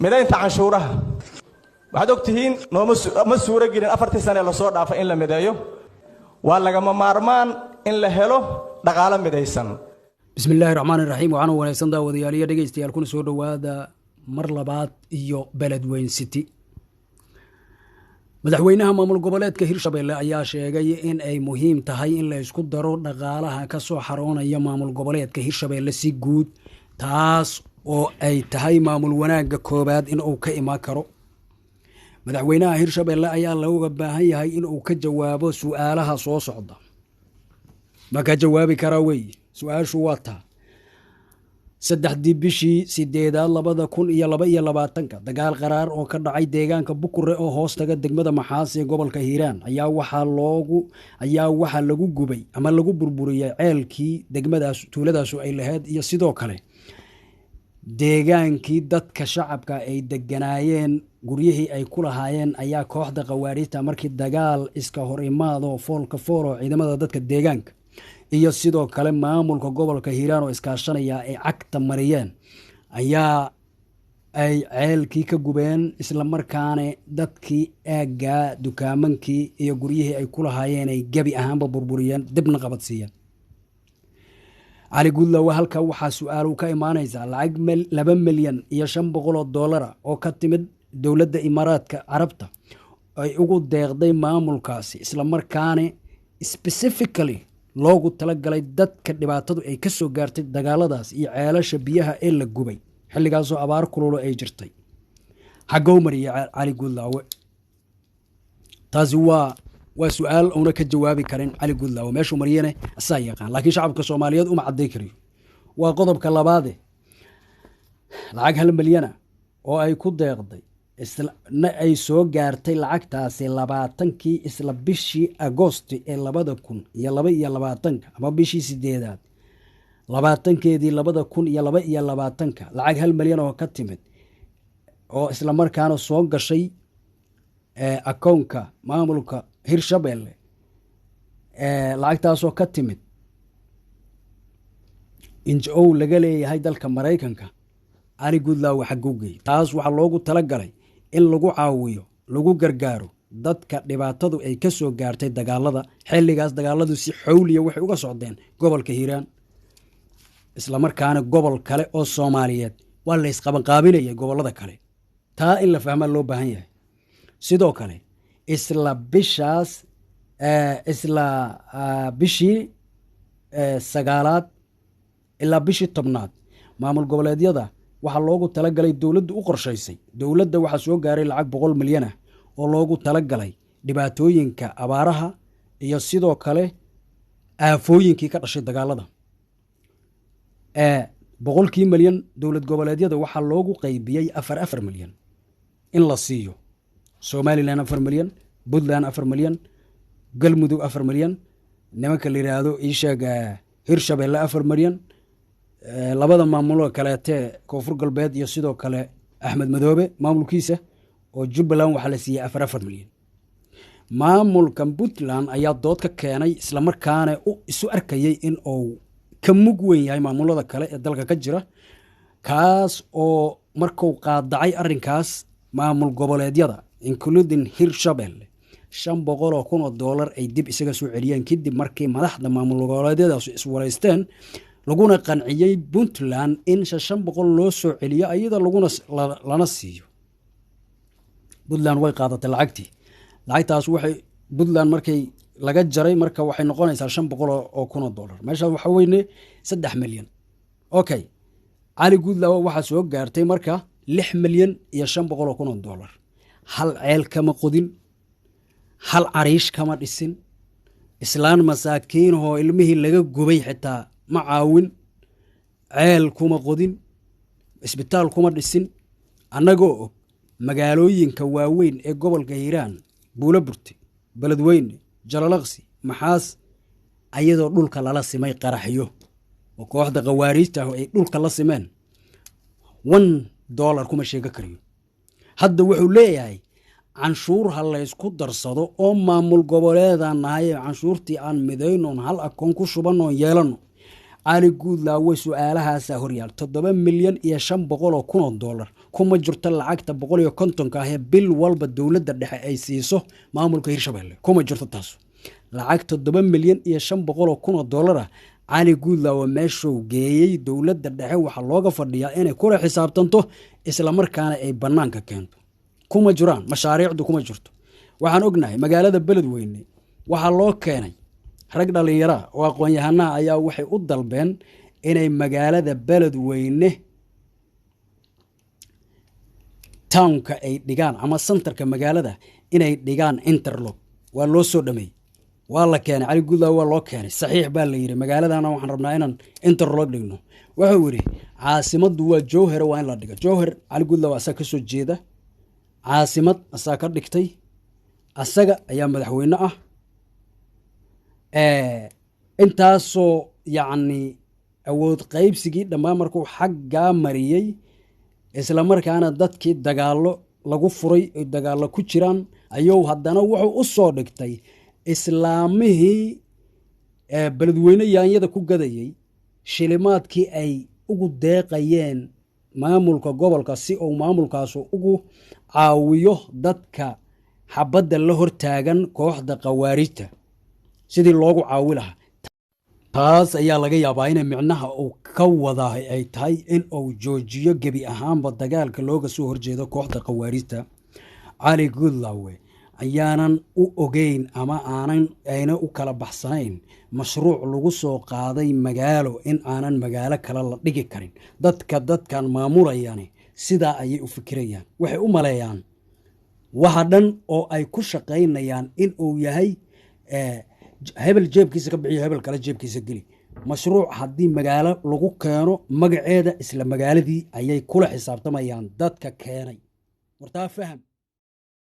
Midaynta canshuuraha, waxaad og tihiin, nooma ma suuro gelin 4-tii sane lasoo dhaafay in la mideeyo. Waa lagama maarmaan in la helo dhaqaalo midaysan. Bismi illaahi raxmaan iraxiim. Waxaana wanaagsan, daawadayaal iyo dhegeystayaal, kuna soo dhowaada mar labaad iyo Beledweyn City. Madaxweynaha maamul goboleedka Hirshabelle ayaa sheegay in ay muhiim tahay in la isku daro dhaqaalaha ka soo xaroonaya maamul goboleedka Hirshabelle si guud, taas oo ay tahay maamul wanaagga koobaad in uu ka imaan karo. Madaxweynaha Hirshabelle ayaa looga baahan yahay in uu ka jawaabo su-aalaha soo socda. Ma ka jawaabi karaa wey? Su-aashu waa taa. 3-dii bishii 8-aad 2022-ka, dagaal qaraar oo ka dhacay deegaanka Bukure oo hoos taga degmada Maxaas ee gobolka Hiiraan ayaa waxaa lagu gubay ama lagu burburiyey ceelkii degmadaas, tuuladaasu ay lahayd, iyo sidoo kale deegaankii dadka shacabka ay deganaayeen, guryihii ay ku lahaayeen ayaa kooxda khawaariijta markii dagaal iska hor imaado foolka fool oo ciidamada dadka deegaanka iyo sidoo kale maamulka gobolka Hiiraan oo iskaashanaya ay cagta mariyeen, ayaa ay ceelkii ka gubeen, islamarkaana dadkii aaggaa dukaamankii iyo guryihii ay ku lahaayeen ay gebi ahaanba burburiyeen, dibna qabadsiiyeen. Cali Guudlawe, halka waxaa su-aalu ka imaanaysaa: lacag 2,500,000 doolara oo ka timid dowladda Imaaraadka Carabta ay ugu deeqday maamulkaasi, islamarkaana specifically loogu talagalay dadka dhibaatadu ay ka soo gaartay dagaaladaas iyo ceelasha biyaha ee la gubay xilligaasoo abaar kululo ay jirtay, xagow mariyay Cali Guudlaawe? Taasi waa su-aal uuna ka jawaabi karin Cali Guudlaawe. Meeshuu mariyane asaa yaqaan, laakiin shacabka Soomaaliyeed uma cadday kariyo. Waa qodobka labaade. Lacag 1 milyana oo ay ku deeqday, isna ay soo gaartay lacagtaasi 20-kii isla bishii Agosti ee 2022-ka, ama bishii 8-aad 20-keedii 2022-ka, lacag 1 milyan oo ka timid oo islamarkaana soo gashay akoonka maamulka Hirshabelle, lacagtaasoo ka timid NGO laga leeyahay dalka Maraykanka, Cali Guudlaawe xagguu geeyey? Taas waxaa loogu talagalay in lagu caawiyo, lagu gargaaro dadka dhibaatadu ay ka soo gaartay dagaalada. Xilligaas dagaaladu si xowliya waxay uga socdeen gobolka Hiiraan, islamarkaana gobol kale oo Soomaaliyeed waa la isqabanqaabinayay gobollada kale. Taa in la fahmaa loo baahan yahay. Sidoo kale isla bishaas, isla bishii 9-aad ilaa bishii 10-aad, maamul goboleedyada waxaa loogu talagalay, dowladdu u qorshaysay, dowladda waxaa soo gaaray lacag 100 milyan ah oo loogu talagalay dhibaatooyinka abaaraha iyo sidoo kale aafooyinkii ka dhashay dagaalada. 100-kii milyan dowlad goboleedyada waxaa loogu qaybiyey afar afar milyan in la siiyo: Somaliland 4 milyan, Puntland 4 milyan, Galmudug 4 milyan, nimanka la yidhaahdo iisheeg Hirshabelle 4 milyan, labada maamuloo kaleetee Koonfur Galbeed iyo sidoo kale Axmed Madoobe maamulkiisa oo Jubbaland waxaa la siiyey afar afar milyan. Maamulka Puntland ayaa dood ka keenay, islamarkaana u isu arkayay in uu ka mug weyn yahay maamulada kale ee dalka ka jira, kaas oo markuu qaadacay arrinkaas maamul goboleedyada including Hirshabelle 500,000 oo doolar ay dib isaga soo celiyeen, kadib markii madaxda maamul goboleedyadaas iswaraysteen, laguna qanciyey Puntland in 500 loo soo celiyo ayada laguna lana siiyo. Puntland way qaadatay lacagtii. Lacagtaas waxay Puntland markay laga jaray, marka waxay noqonaysaa 500,000 oo dollar. Meeshaas waxaa weyne 3 milyan. Okay, Cali Guudlaawe waxaa soo gaartay marka 6,500,000 oo dollar. Hal ceel kama qodin, hal cariish kama dhisin, islaan masaakiinahoo ilmihii laga gubay xitaa ma caawin, ceel kuma qodin, isbitaal kuma dhisin. Annagoo og magaalooyinka waaweyn ee gobolka Hiiraan, Buulo Burte, Beledweyne, Jalalaqsi, Maxaas, ayadoo dhulka lala simay qaraxyo oo kooxda khawaariijta ah ay dhulka la simeen, $1 kuma sheego kariyo. Hadda wuxuu leeyahay canshuur ha laysku darsado oo maamul goboleedaan nahay, canshuurtii aan midaynoon hal akoon ku shubanoon yeelano. Cali Guudlaawe su-aalahaasaa horyaal. 7,500,000 dollar Kuma jirto lacagta 150-ka ah ee bil walba dowladda dhexe ay siiso maamulka Hirshabelle, kuma jirto taas. Lacag 7,500,000 oo dollar ah Cali Guudlaawe meeshuu geeyey, dowladda dhexe waxaa looga fadhiyaa inay kula xisaabtanto, islamarkaana ay bannaanka keento. Kuma jiraan mashaariicdu, kuma jirto. Waxaan ognahay magaalada Beledweyne waxaa loo keenay rag dhallinyaraa oo aqoon-yahanaha ayaa waxay u dalbeen inay magaalada Beledweyne townka ay dhigaan ama centerka magaalada inay dhigaan interlock. Waa loo soo dhameeyey, waa la keenay, Cali Guudlaawe waa loo keenay, saxiix baa la yidhi, magaaladana waxaan rabnaa inaan interlock dhigno. Wuxuu yidhi caasimaddu waa Jowhar, waa in la dhigo Jowhar. Cali Guudlaawe asaga ka soo jeeda, caasimad asaa ka dhigtay, asaga ayaa madaxweyne ah. Intaasoo yacni awood qaybsigii dhammaan markuu xaggaa mariyey, islamarkaana dadkii dagaallo lagu furay ay dagaallo ku jiraan, ayuu haddana wuxuu u soo dhigtay islaamihii Beledweyne yaanyada ku gadayey shilimaadkii ay ugu deeqayeen maamulka gobolka si uu maamulkaasu ugu caawiyo dadka xabadda la hortaagan kooxda khawaarijta sidii loogu caawi lahaa. Taas ayaa laga yaabaa inay micnaha uu ka wadaa ay tahay in uu joojiyo gebi ahaanba dagaalka looga soo horjeedo kooxda khawaarijta. Cali Guudlaawe ayaanan u ogeyn ama aanan ayna u kala baxsanayn mashruuc lagu soo qaaday magaalo in aanan magaalo kale la dhigi karin. Dadka dadkan maamulayani sidaa ayay u fikirayaan. Waxay u maleeyaan waxa dhan oo ay ku shaqaynayaan in uu yahay hebel jeebkiisa ka bixiyo, hebel kale jeebkiisa geli. Mashruuc haddii magaalo lagu keeno, magaceeda isla magaaladii ayay kula xisaabtamayaan dadka keenay. Wartaa faham.